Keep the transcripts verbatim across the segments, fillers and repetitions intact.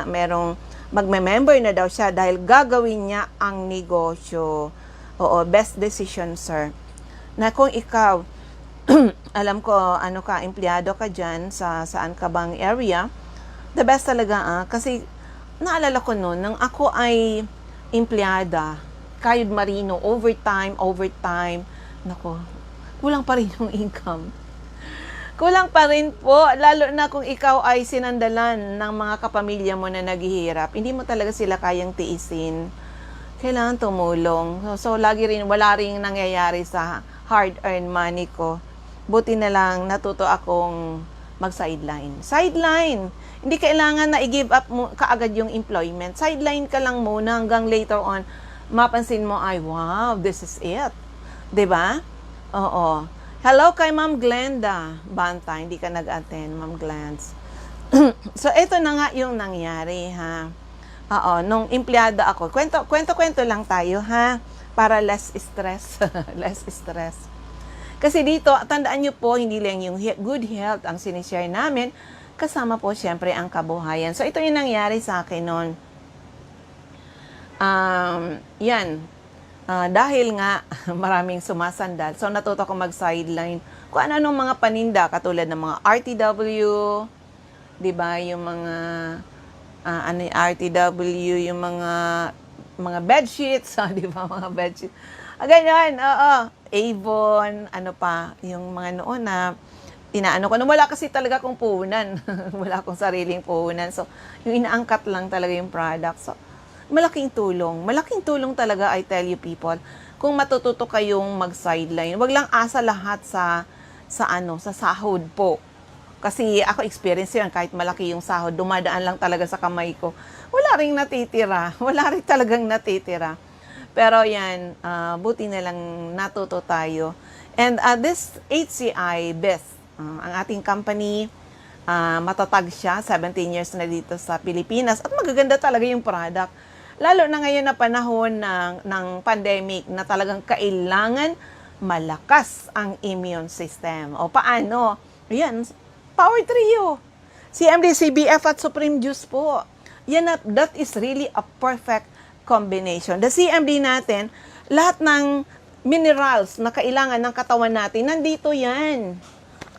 merong magme-member na daw siya dahil gagawin niya ang negosyo. Oo, best decision, sir. Na kung ikaw, alam ko, ano ka, empleyado ka dyan sa saan ka bang area, the best talaga, ah, kasi naalala ko noon, nang ako ay empleyada, kayod marino, overtime, overtime, nako, kulang pa rin yung income. Kulang pa rin po, lalo na kung ikaw ay sinandalan ng mga kapamilya mo na naghihirap. Hindi mo talaga sila kayang tiisin. Kailangan tumulong. So, so lagi rin, wala rin nangyayari sa hard-earned money ko. Buti na lang natuto akong mag-sideline. Sideline! Hindi kailangan na i-give up mo kaagad yung employment. Sideline ka lang muna hanggang later on, mapansin mo ay, "Wow, this is it." 'Di ba? Oo. Hello kay Ma'am Glenda Banta. Hindi ka nag-attend, Ma'am Glens. So, ito na nga yung nangyari, ha. Oo, nung empleyado ako, kwento, kwento-kwento lang tayo, ha, para less stress. Less stress. Kasi dito, tandaan nyo po, hindi lang yung he-, good health ang sinishare namin, kasama po, syempre, ang kabuhayan. So, ito yung nangyari sa akin noon. Um, yan. Ah, dahil nga, maraming sumasandal, so, natuto ako mag-sideline. Kung ano-anong mga paninda, katulad ng mga R T W, 'di ba, yung mga, ah, ano, yung R T W, yung mga, mga bedsheets, ah, 'di ba, mga bedsheet. Ah, ganyan, oo. Avon, ano pa, yung mga noon na inaano ko. Nung wala kasi talaga akong puhunan. Wala akong sariling puhunan. So, yung inaangkat lang talaga yung product. So, malaking tulong. Malaking tulong talaga, I tell you people, kung matututo kayong mag-sideline. Wag lang asa lahat sa, sa ano, sa sahod po. Kasi ako, experience yun, kahit malaki yung sahod, dumadaan lang talaga sa kamay ko. Wala ring natitira. Wala rin talagang natitira. Pero yan, ah, buti na lang natuto tayo. And, ah, this H C I Best, ah, ang ating company, ah, matatag siya, seventeen years na dito sa Pilipinas. At magaganda talaga yung product. Lalo na ngayon na panahon ng, ng pandemic na talagang kailangan malakas ang immune system. O paano? Ayan, Power Trio. C M D, C B F at Supreme Juice po. Yan na, that is really a perfect combination. The C M D natin, lahat ng minerals na kailangan ng katawan natin, nandito yan.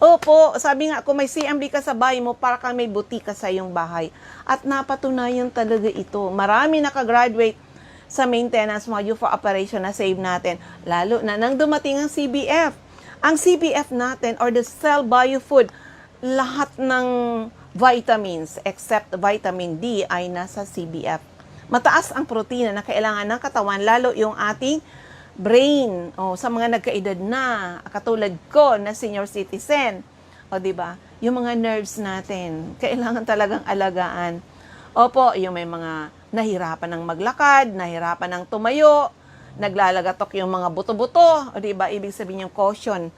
Opo, sabi nga, kung may C M D ka sa bahay mo, para kang may butika sa iyong bahay. At napatunayan talaga ito. Marami nakagraduate sa maintenance module for operation na save natin. Lalo na nang dumating ang C B F. Ang C B F natin or the Cell Bio Food, lahat ng vitamins except vitamin D ay nasa C B F. Mataas ang protina na kailangan ng katawan, lalo yung ating brain. O, sa mga nagkaedad na, katulad ko na senior citizen. O, di ba? Yung mga nerves natin, kailangan talagang alagaan. Opo, yung may mga nahirapan ng maglakad, nahirapan ng tumayo, naglalagatok yung mga buto-buto, o, di ba? Ibig sabihin yung caution,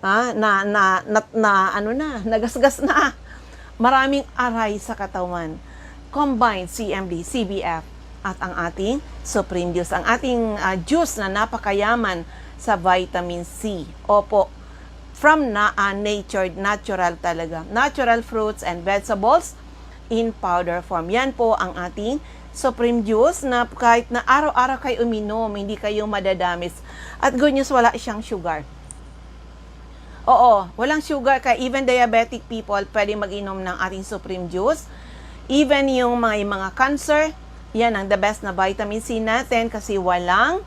ha? Na, na, na, na, ano na, nagasgas na. Maraming aray sa katawan. Combined C M D, C B F, at ang ating Supreme Juice. Ang ating, ah, juice na napakayaman sa vitamin C. Opo, from na, ah, nature, natural talaga. Natural fruits and vegetables in powder form. Yan po ang ating Supreme Juice na kahit na araw-araw kayo uminom, hindi kayo madadamis. At good news, wala siyang sugar. Oo, walang sugar, kaya even diabetic people pwede mag-inom ng ating Supreme Juice. Even yung mga, yung mga cancer, yan ang the best na vitamin C natin kasi walang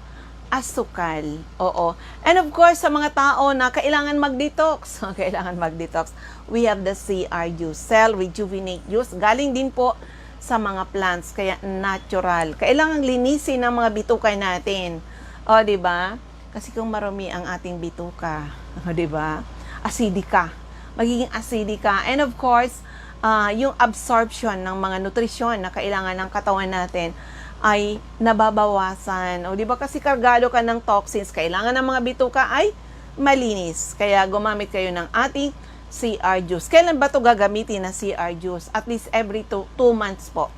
asukal. Oo. And of course, sa mga tao na kailangan mag-detox, kailangan mag-detox, we have the C R Juice, Cell Rejuvenate Juice. Galing din po sa mga plants, kaya natural. Kailangan linisin ang mga bituka natin. O, di ba? Kasi kung marumi ang ating bituka, o, di ba? Asidika. Magiging asidika. And of course, ah, yung absorption ng mga nutrisyon na kailangan ng katawan natin ay nababawasan. O, di ba? Kasi kargado ka ng toxins. Kailangan ng mga bituka ay malinis. Kaya gumamit kayo ng ating C R juice. Kailan ba 'to gagamitin na C R juice? At least every two, two months po.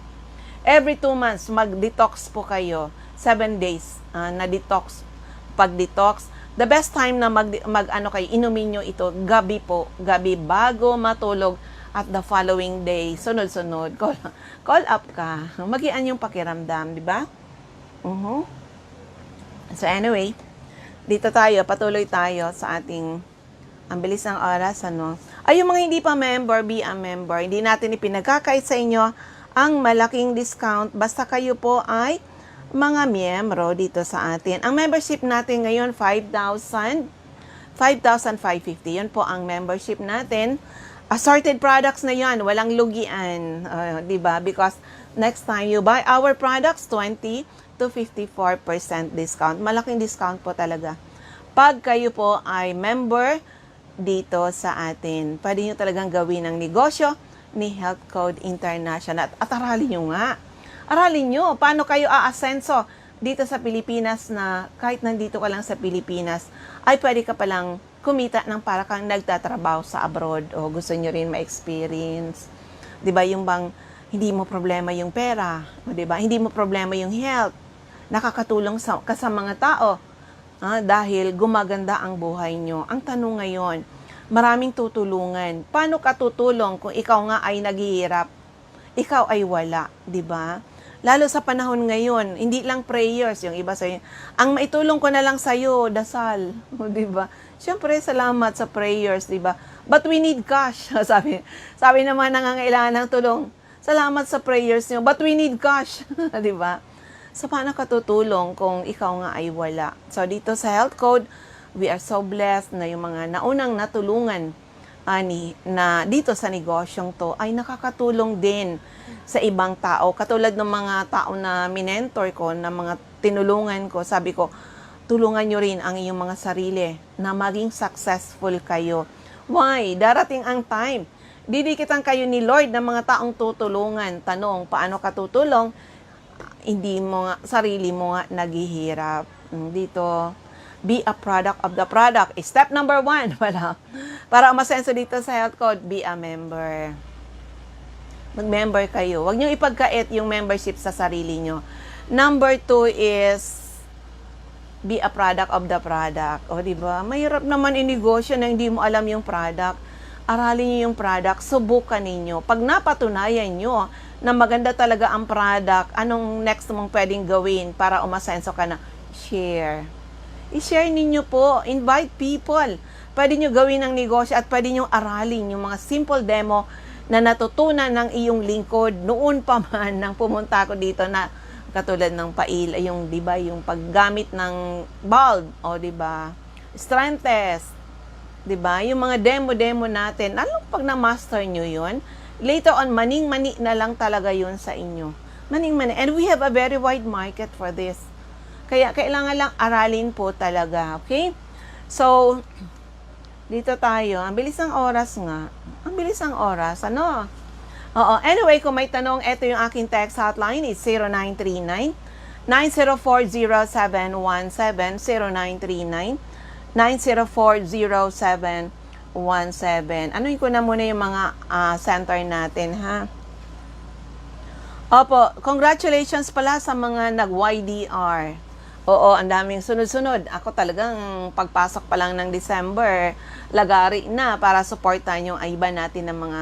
Every two months, mag-detox po kayo. Seven days, ah, na detox. Pag-detox, the best time na mag, mag, ano kayo, inumin nyo ito, gabi po. Gabi, bago matulog at the following day, sunod-sunod, call, call up ka. Magian yung pakiramdam, di ba? Mhm. So anyway, dito tayo, patuloy tayo sa ating, ang bilis ng oras, ano? Ay, yung mga hindi pa member, be a member. Hindi natin ipinagkakait sa inyo ang malaking discount. Basta kayo po ay mga miyembro dito sa atin. Ang membership natin ngayon, five thousand, five thousand five fifty. Yun po ang membership natin. Assorted products na yun, walang lugian. Uh, di ba? Because next time you buy our products, twenty to fifty-four percent discount. Malaking discount po talaga. Pag kayo po ay member dito sa atin, pwede nyo talagang gawin ang negosyo ni Health Code International. At, at aralin nyo nga. Aralin nyo, paano kayo aasenso dito sa Pilipinas na kahit nandito ka lang sa Pilipinas, ay pwede ka palang kumita ng para kang nagtatrabaho sa abroad o gusto nyo rin ma-experience. Di ba, yung bang hindi mo problema yung pera, o di ba? Hindi mo problema yung health. Nakakatulong sa, ka sa mga tao, ah, dahil gumaganda ang buhay nyo. Ang tanong ngayon, maraming tutulungan. Paano ka tutulong kung ikaw nga ay naghihirap? Ikaw ay wala, di ba? Lalo sa panahon ngayon, hindi lang prayers, yung iba sa'yo, "Ang maitulong ko na lang sa'yo, dasal." O, di ba? Siyempre, salamat sa prayers, di ba? "But we need cash." Sabi, sabi ng mga nangangailangan ng tulong, "Salamat sa prayers nyo, but we need cash." Di ba? So, paano ka tutulong kung ikaw nga ay wala? So, dito sa Health Code, we are so blessed na yung mga naunang natulungan ani na dito sa negosyong 'to ay nakakatulong din sa ibang tao. Katulad ng mga tao na minentor ko, na mga tinulungan ko, sabi ko, "Tulungan nyo rin ang iyong mga sarili na maging successful kayo." Why? Darating ang time, didikitan kayo ni Lord ng mga taong tutulungan. Tanong, paano ka tutulong? Hindi mo nga, sarili mo nga naghihirap. Mm, dito, be a product of the product. Step number one, wala. Para umasenso dito sa Health Code, be a member. Mag-member kayo. Huwag niyong ipagkait yung membership sa sarili niyo. Number two is, be a product of the product. O, di ba? Mahirap naman inegosyo na hindi mo alam yung product. Aralin niyo yung product, subukan ninyo. Pag napatunayan niyo na maganda talaga ang product, anong next mong pwedeng gawin para umasenso ka na? Share. I-share ninyo po. Invite people. Pwede nyo gawin ang negosyo at pwede nyo aralin yung mga simple demo na natutunan ng iyong lingkod noon pa man nang pumunta ako dito, na katulad ng pail, yung, di ba, yung paggamit ng bulb, o, di ba? Strength test, di ba? Yung mga demo-demo natin, lalo pag na-master nyo yun, later on, maning-mani na lang talaga yun sa inyo. Maning-mani. And we have a very wide market for this. Kaya kailangan lang aralin po talaga, okay? So, dito tayo. Ang bilis ng oras nga. Ang bilis ng oras, ano? Oo. Anyway, kung may tanong, eto yung aking text hotline. It's zero nine three nine, nine zero four zero seven one seven, zero nine three nine, nine zero four zero seven one seven. Anuhin ko na muna yung mga, ah, center natin, ha? Opo, congratulations pala sa mga nag-Y D R. Oo, ang daming sunod-sunod. Ako talagang pagpasok pa lang ng December, lagari na para suportahan yung iba natin ng mga,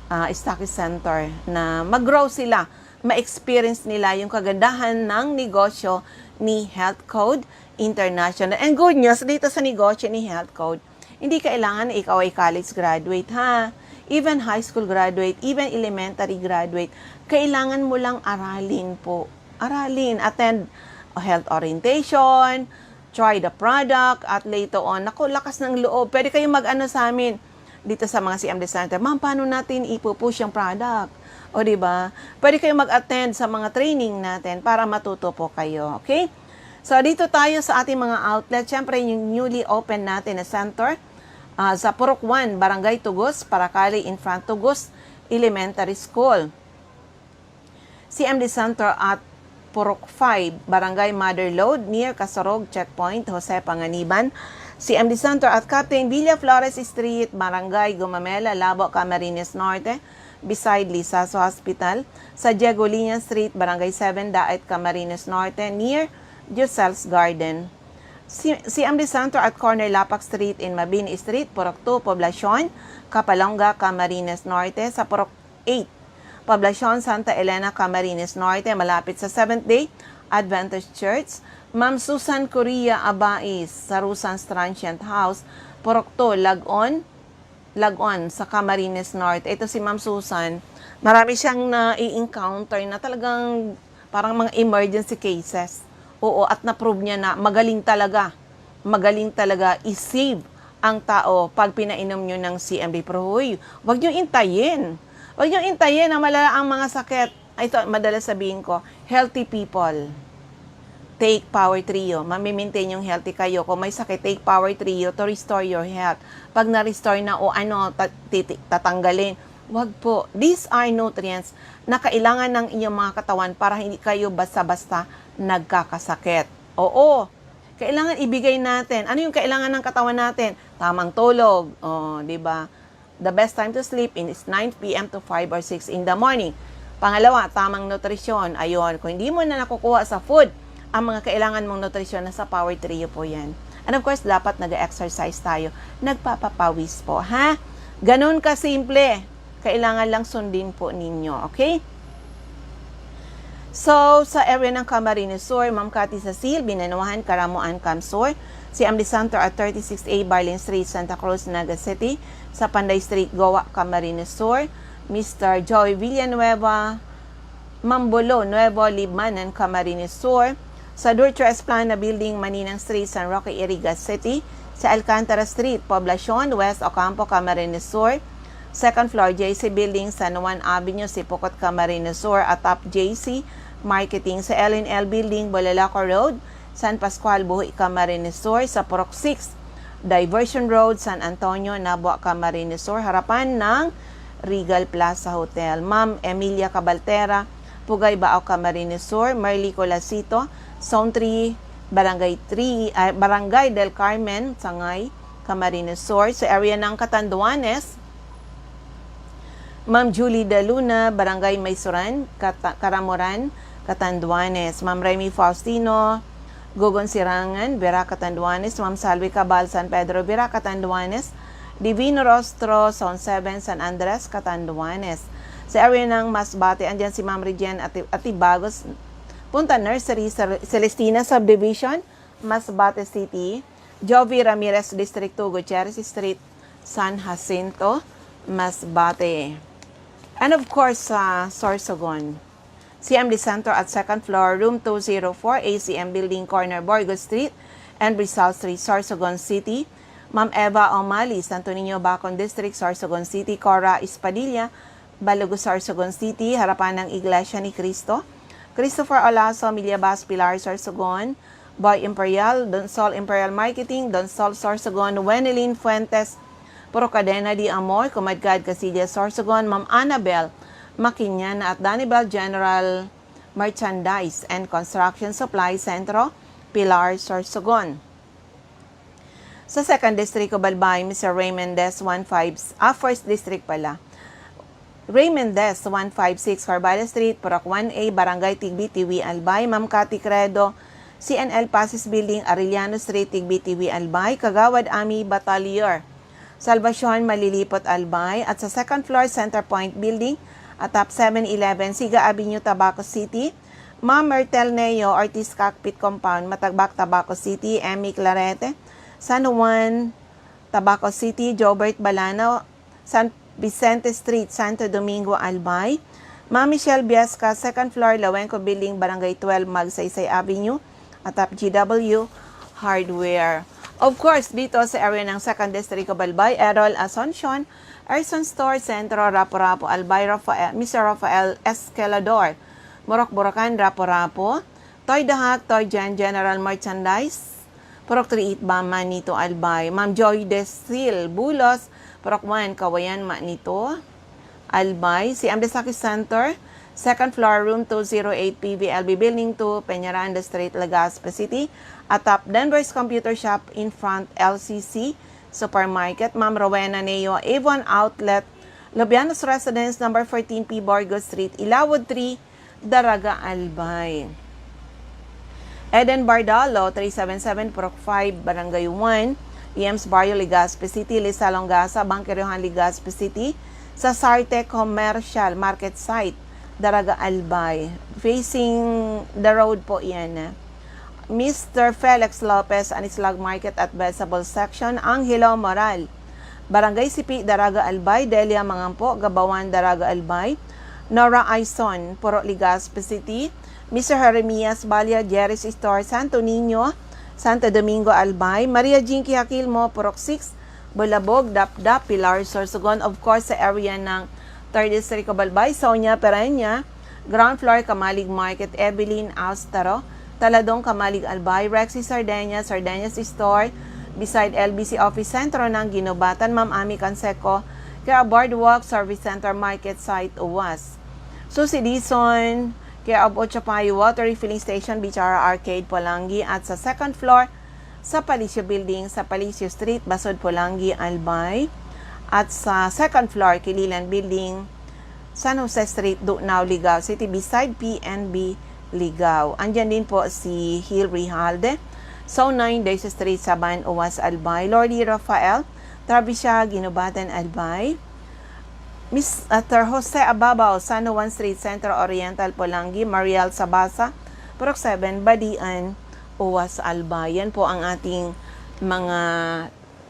ah, stockist center na mag-grow sila, ma-experience nila yung kagandahan ng negosyo ni Health Code International. And good news, dito sa negosyo ni Health Code, hindi kailangan na ikaw ay college graduate, ha? Even high school graduate, even elementary graduate, kailangan mo lang aralin po. Aralin, attend health orientation, try the product, at later on, naku, lakas ng loob. Pwede kayong mag-ano sa amin dito sa mga C M D Center, "Ma'am, paano natin ipo-push yung product?" O, di ba? Pwede kayong mag-attend sa mga training natin para matuto po kayo, okay? So, dito tayo sa ating mga outlet. Siyempre, yung newly open natin na center, ah, sa Purok one, Barangay Tugos, Paracali, in front Tugos Elementary School. C M D Center at Purok five, Barangay Mother Lode, near Kasorog Checkpoint, Jose Panganiban. C M D Center at Captain Villa Flores Street, Barangay Gumamela, Labo, Camarines Norte, beside Lizaso Hospital. Sa Diego Liña Street, Barangay seven, Daet, Camarines Norte, near Giselle's Garden. Si, C M D Center at corner Lapak Street in Mabini Street, Purok two, Poblacion, Capalonga, Camarines Norte, sa Purok eight, Poblacion, Santa Elena, Camarines Norte, malapit sa Seventh-day Adventist Church. Ma'am Susan Correa Abais, sa Rusan's Transient House, Purok two, Lagon, Lagon, sa Camarines Norte. Ito si Ma'am Susan, marami siyang nai-encounter na talagang parang mga emergency cases. Oo, at na-prove niya na magaling talaga. Magaling talaga i-save ang tao pag pinainom niyo ng C M D. Pero huy, wag niyo intayin. Wag niyo intayin na malala ang mga sakit. Ay, ito, madalas sabihin ko, healthy people, take Power Trio. Mamimaintain yung healthy kayo. Kung may sakit, take Power Trio to restore your health. Pag na-restore na o ano, ta-, titi-, tatanggalin. Wag po. These are nutrients na kailangan ng inyong mga katawan para hindi kayo basta-basta nagkakasakit. Oo. Kailangan ibigay natin. Ano yung kailangan ng katawan natin? Tamang tulog. Oh, di ba? The best time to sleep is nine p m to five or six in the morning. Pangalawa, tamang nutrisyon. Ayun, kung hindi mo na nakukuha sa food ang mga kailangan mong nutrisyon, nasa Power Trio po yan. And of course, dapat nag-exercise tayo. Nagpapapawis po, ha? Ganun kasimple. Kailangan lang sundin po ninyo, okay? So, sa area ng Camarines Sur, Ma'am Cathy Cecil, Binanuhan, Caramoan, Camsur, C M D Center at thirty-six A Barling Street, Santa Cruz, Naga City, sa Panday Street, Goa, Camarines Sur, Mister Joey Villanueva, Mambolo, Nuevo Libmanan, Camarines Sur, sa Dutra Esplana Building, Maninang Street, San Roque, Iriga City, sa Alcantara Street, Poblacion, West Ocampo, Camarines Sur, second floor, J C Building, San Juan Avenue, Sipocot, Camarines Sur, atop J C Marketing, sa L and L Building, Bolalaco Road, San Pascual, Buhi, Camarines Sur, sa Purok six, Diversion Road, San Antonio, Nabua, Camarines Sur, harapan ng Regal Plaza Hotel. Ma'am Emilia Cabaltera, Pugay, Bao, Camarines Sur, Merly Colasito, Zone three, Barangay three, ah, Barangay del Carmen, Sangay, Camarines Sur. Sa area ng Catanduanes, Ma'am Julie De Luna, Barangay Maysuran, Cata-, Caramoran, Catanduanes. Ma'am Remy Faustino, Gogon Sirangan, Vera, Catanduanes. Ma'am Salvi Cabal, San Pedro Vera, Catanduanes. Divino Rostro, Zone seven, San Andres, Catanduanes. Sa area ng Masbate, andyan si Ma'am Regine Ati-, Atibagos, Punta Nursery, Cel-, Celestina Subdivision, Masbate City. Jovi Ramirez, Distrito, Gutierrez Street, San Jacinto, Masbate. And of course, sa Sorsogon, C M D Center at second floor, room two zero four, A C M Building, corner Burgos Street and Rizal Street, Sorsogon City. Ma'am Eva Omali, Santo Niño, Bacon District, Sorsogon City. Cora Espadilla, Balugo, Sorsogon City, harapan ng Iglesia ni Cristo. Christopher Olaso, Millabas, Pilar, Sorsogon. Boy Imperial, Don Sol Imperial Marketing, Don Sol Sorsogon, Wenelin Fuentes, Purok Cadena de Amor, Kumadkad Casillas Sorsogon, Ma'am Annabel Makinyana at Danibel General Merchandise and Construction Supply Centro, Pilar, Sorsogon. Sa Second District, Albay, Mister Ray Mendez, one five, ah, First District pala. Ray Mendez, one five six Carvalho Street, Purok one A, Barangay Tigbitiwi, Albay, Ma'am Cathy Credo, C N L Pasis Building, Arellano Street, Tigbitiwi, Albay, Kagawad Ami Batalior, Salvacion, Malilipot, Albay, at sa second floor, Center Point Building, atop Seven Eleven, Siga Avenue, Tabaco City, Ma'am Myrtle Neo, Ortiz Cockpit Compound, Matagbak, Tabaco City, Emmy Clarete, San Juan, Tabaco City, Jobert Balano, San Vicente Street, Santo Domingo, Albay. Ma'am Michelle Biasca, second floor, Lawenco Building, Barangay twelve, Magsaysay Avenue, atop G W Hardware. Of course, dito sa area ng Second District of Albay, Errol Asuncion, Erson Store, Centro, Rapu-Rapu, Albay, Rafael, Mister Rafael Escalador, Morocco, Bulacan, Rapu-Rapu, Toy Dahak, Toy Gen, General Merchandise, Purok three eight ba, Manito, Albay. Ma'am Joy Desil Bulos, Purok one, Kawayan, Manito, Albay. C M Desaki Center, second floor, room two zero eight, P V L B Building two, Peñaranda Street, Legazpi City. Atop Denver's Computer Shop in front, L C C Supermarket. Ma'am Rowena Neo, Avon Outlet, Lobianos Residence, number fourteen P Borgo Street, Ilawod three, Daraga, Albay. Eden Bardalo, three seven seven Purok five, Barangay one, E M's Barrio, Legazpi City, Lisa Longasa, Bangkerohan, Legazpi City, sa Sarte Commercial Market Site, Daraga Albay. Facing the road po yan. Mister Felix Lopez, Anislag Market at Vegetable Section, Angelo Moral, Barangay Sipi, Daraga Albay, Delia Mangampo, Gabawan, Daraga Albay, Nora Aison, Purok Legazpi City, Mister Jeremias Balya, Jerry's Store, Santo Niño, Santo Domingo, Albay, Maria Jinky Aquilmo, Purok six, Bulabog, Dapdap, Pilar, Sorsogon, of course, sa area ng Third District of Albay, Sonia Pereña, ground floor, Kamalig Market, Evelyn Austaro, Taladong, Kamalig, Albay, Rexy Sardenya, Sardenyas Store, beside L B C Office, sentro ng Guinobatan, Ma'am Ami Canseco, care of Boardwalk Service Center, Market Site, Uwas. Susi Dizon, care of Ocho Payo Water Refilling Station, Bichara Arcade, Polangui, at sa second floor, sa Palacio Building, sa Palacio Street, Basod, Polangui, Albay, at sa second floor, Kililan Building, San Jose Street, Dunao, Ligao City, beside P N B Ligao. Andyan din po si Hilary Halde, Zone nine, Daisy Street, Saban, Uwas, Albay, Lordy Rafael, Travicia, Guinobatan, Albay, Mister Jose Ababao, San Juan Street, Centro Oriental, Polangui, Mariel Sabasa, Purok seven, Badian, Uwas, Albay. Yan po ang ating mga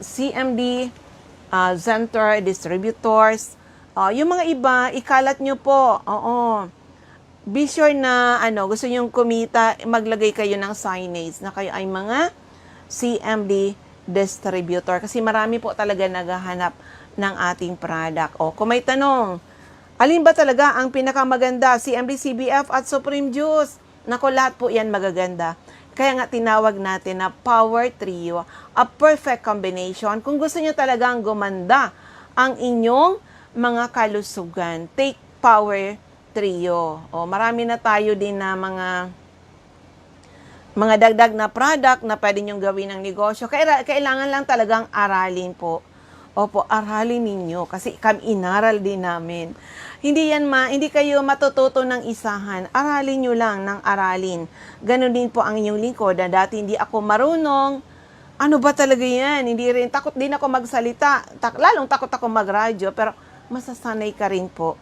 C M D, ah, center, distributors. Ah, yung mga iba, ikalat nyo po. Oo. Be sure na, ano, gusto nyong kumita, maglagay kayo ng signage na kayo ay mga C M D distributor. Kasi marami po talaga naghahanap ng ating product. O, kung may tanong, alin ba talaga ang pinakamaganda, C M D C B F at Supreme Juice? Naku, lahat po yan magaganda. Kaya nga tinawag natin na Power Trio, a perfect combination. Kung gusto nyo talagang gumanda ang inyong mga kalusugan, take Power Trio. O, marami na tayo din na mga, mga dagdag na product na pwede nyong gawin ng negosyo. Kaira-, kailangan lang talagang aralin po. Opo, aralin ninyo kasi kami inaral din namin. Hindi yan ma-, hindi kayo matututo ng isahan. Aralin nyo lang ng aralin. Ganun din po ang inyong lingkod na dati hindi ako marunong. Ano ba talaga yan? Hindi rin, takot din ako magsalita. Tak-, lalong takot ako magradyo, pero masasanay ka rin po.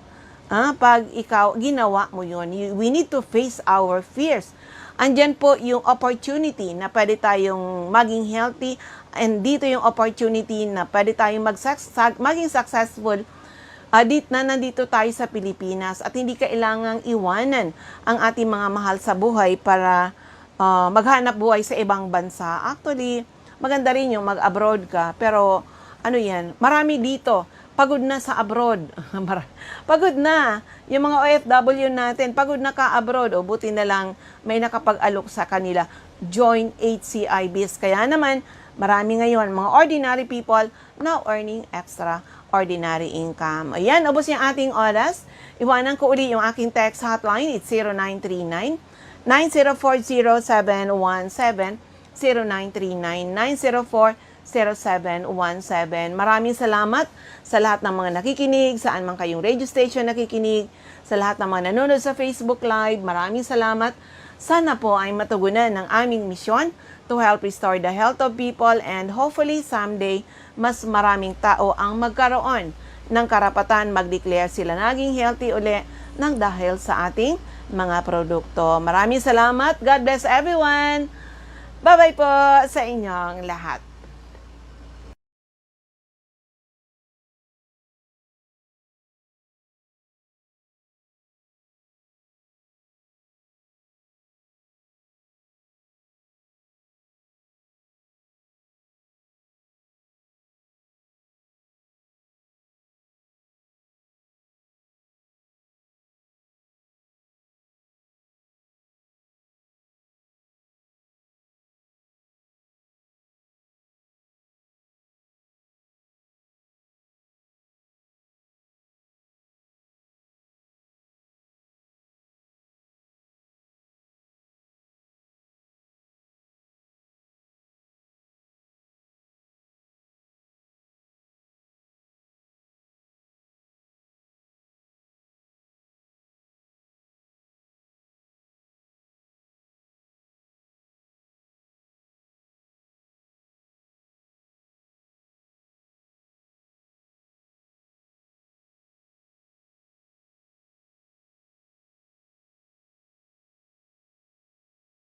Ah, pag ikaw, ginawa mo yun. You, we need to face our fears. Andyan po yung opportunity na pwede tayong maging healthy, and dito yung opportunity na pwede tayong mag-, maging successful, ah, dit-, na nandito tayo sa Pilipinas at hindi kailangang iwanan ang ating mga mahal sa buhay para, ah, maghanap buhay sa ibang bansa. Actually, maganda rin yung mag-abroad ka, pero ano yan, marami dito, pagod na sa abroad. Mara-, pagod na. Yung mga O F W natin, pagod na ka abroad. O buti na lang may nakapag-alok sa kanila. Join H C I Biz. Kaya naman, marami ngayon, mga ordinary people, now earning extraordinary income. Ayan, ubos yung ating oras. Iwanan ko uli yung aking text hotline. It's zero nine three nine, nine zero four, zero seven one seven, zero nine three nine, nine zero four, zero seven one seven. Maraming salamat sa lahat ng mga nakikinig, saan man kayong radio station nakikinig, sa lahat ng mga nanonood sa Facebook Live, maraming salamat. Sana po ay matugunan ang aming misyon to help restore the health of people, and hopefully someday, mas maraming tao ang magkaroon ng karapatan mag-declare sila naging healthy uli nang dahil sa ating mga produkto. Maraming salamat. God bless everyone. Bye-bye po sa inyong lahat.